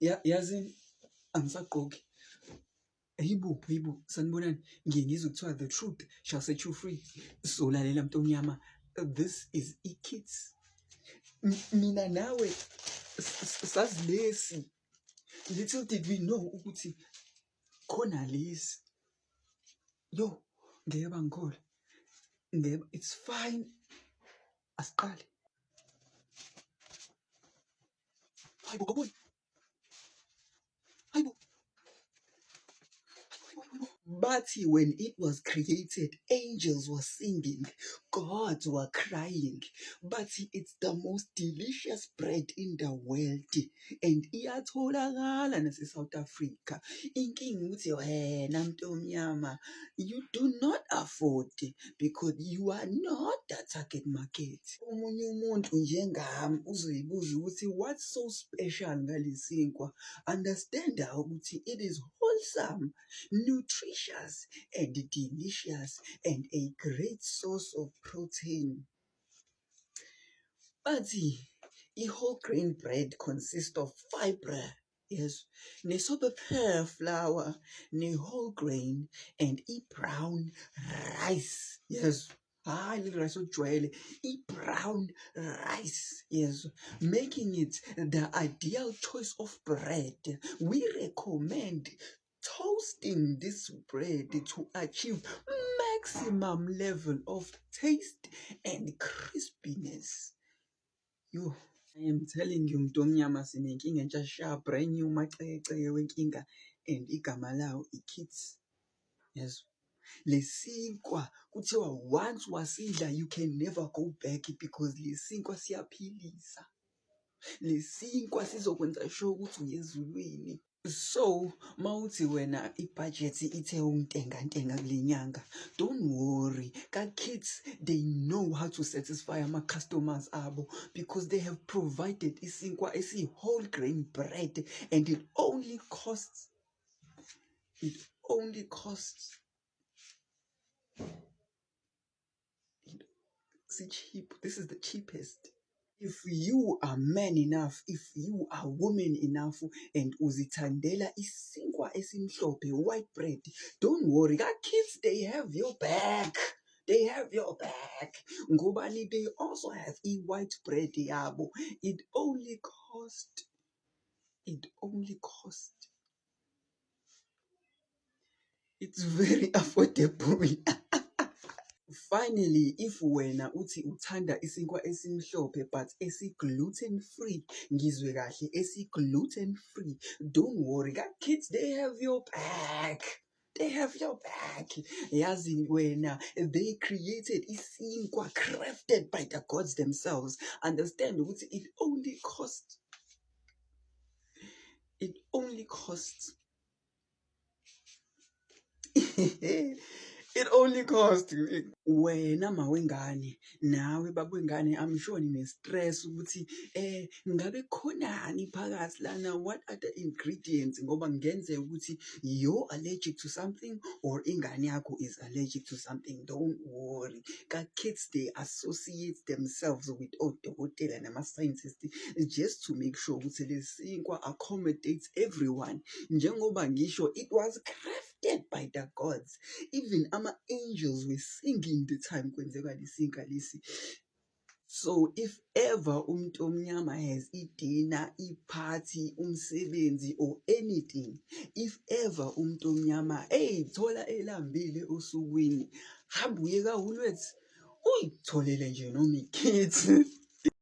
yazi angisagqoki. Hayibo sanibonani, ngiye ngizwe kuthiwa the truth shall set you free. So lalela mntomnyama, this is iKids. Mina nawe sazi lesi, little did we know ukuthi khona lesi. Yo, ngeke bangikhohle, ngeke, it's fine, asiqale. Hayibo kaboni, hayibo. But when it was created, angels were singing, gods were crying. But it's the most delicious bread in the world. And iyatholakala nase South Africa. Inkinga ukuthi wena mntomnyama, you do not afford it because you are not the target market. Omunye umuntu njengami uzoyibuza ukuthi what's so special ngalesinkwa? Understand ukuthi it is wholesome, nutritious and delicious and a great source of protein. But a whole grain bread consists of fiber, yes, nesobe flour, ne whole grain, and brown rice, yes. Little rice ojwayele, brown rice, yes, making it the ideal choice of bread. We recommend toasting this bread to achieve maximum level of taste and crispiness. Yo, I am telling you, mntomnyama, sinenkinga entsha sha, brand new macece wenkinga, and igama lawo iKids. Yes. Lesinkwa kuthiwa once wasidla you can never go back because lesinkwa siyaphilisa. Lesinkwa sizokwenza sure ukuthi uyezulwini. So mawuthi wena ibudget ithe untenga kule nyanga, don't worry, ka-Kids they know how to satisfy ama customers abo because they have provided isinkwa whole grain bread, and it only costs cheap. This is the cheapest. If you are man enough, if you are woman enough, and uzithandela isinkwa esimhlophe, white bread, don't worry, ka-Kids they have your back. They have your back. Ngobani, they also have white bread yabo. It only cost. It's very affordable. Finally, if wena uthi uthanda isinkwa esimhlophe but esi-gluten free, ngizwe kahle, esi-gluten free, don't worry, ka-Kids they have your back. They have your back. Yazi wena, they created isinkwa crafted by the gods themselves. Understand ukuthi it only costs it only cost wena mawengane, nawe babengane, I'm sure nine-stress ukuthi ngabe khonani phakathi lana, what are the ingredients, ngoba ngenzeka ukuthi you're allergic to something or ingane yakho is allergic to something. Don't worry, ka-Kids they associate themselves with odokotela nama-scientists just to make sure ukuthi lesinkwa accommodates everyone. Njengoba ngisho, it was crafted by the gods. Even ama-angels were singing the time kwenzeka lesinkwa lesi. So if ever umntomnyama has dinner, party, umsebenzi or anything, if ever umntomnyama thola elambile osukwini, hamba uye ka-Woolworths uyitholele nje noma iKids.